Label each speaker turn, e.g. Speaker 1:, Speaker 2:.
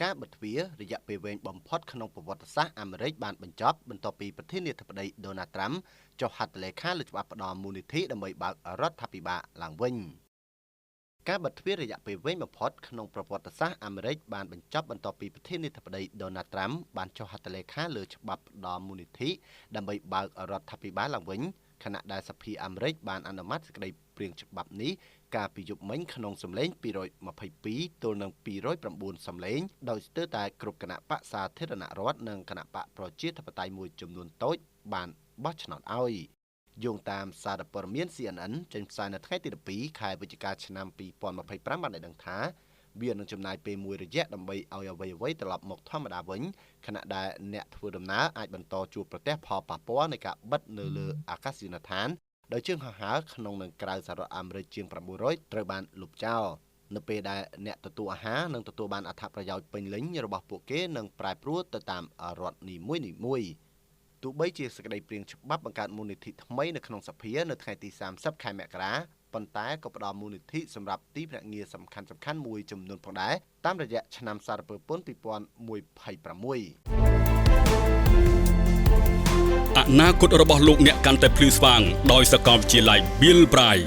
Speaker 1: ការបិទទ្វាររយៈពេលវែងបំផុតក្នុងប្រវត្តិសាស្ត្រអាមេរិកបានបញ្ចប់បន្ទាប់ពីប្រធានាធិបតីដូណាល់ត្រាំចុះហត្ថលេខាលើច្បាប់ផ្ដល់មូលនិធិដើម្បីបើករដ្ឋាភិបាលឡើងវិញ។ការបិទទ្វាររយៈពេលវែងបំផុតក្នុងប្រវត្តិសាស្ត្រអាមេរិកបានបញ្ចប់បន្ទាប់ពីប្រធានាធិបតីដូណាល់ត្រាំបានចុះហត្ថលេខាលើច្បាប់ផ្ដល់មូលនិធិដើម្បីបើករដ្ឋាភិបាលឡើងវិញខណៈដែលសភាអាមេរិកបានអនុម័តសេចក្តីព្រាងច្បាប់នេះកាលពីយប់មិញក្នុងសម្លេង222ទល់នឹង209សម្លេងដោយស្ទើរតែគ្រប់គណបក្សសាធារណរដ្ឋនិងគណបក្សប្រជាធិបតេយ្យមួយចំនួនតូចបានបោះឆ្នោតឲ្យយោងតាមសារព័ត៌មាន CNN ចេញផ្សាយនៅថ្ងៃទី12ខែវិច្ឆិកាឆ្នាំ2025បានឲ្យដឹងថាវានឹងចំណាយពេលមួយរយៈដើម្បីឲ្យអ្វីៗត្រឡប់មកធម្មតាវិញខណៈដែលអ្នកធ្វើដំណើរអាចបន្តជួបប្រទះផលប៉ះពាល់នៃការបិទនៅលើអាកាសយានដ្ឋានដោយជើងហោះហើរក្នុងនិងក្រៅសហរដ្ឋអាមេរិកជាង900ត្រូវបានលុបចោលនៅពេលដែលអ្នកទទួលអាហារនឹងទទួលបានអត្ថប្រយោជន៍ពេញលេញរបស់ពួកគេនឹងប្រែប្រួលទៅតាមរដ្ឋនីមួយៗទោះបីជាសេចក្តីព្រាងច្បាប់បង្កើតមូលនិធិថ្មីនៅក្នុងសភានៅថ្ងៃទី30ខែមករាប៉ុន្តែក៏ផ្ដល់មូលនិធិសម្រាប់ទីភ្នាក់ងារសំខាន់ៗមួយចំនួនផងដែរតាមរយៈឆ្នាំសារពើពន្ធ2026
Speaker 2: អនាគតរបស់លោកអ្នកកាន់តែភ្លឺស្វាងដោយសាកលវិទ្យាល័យ Bill Bright។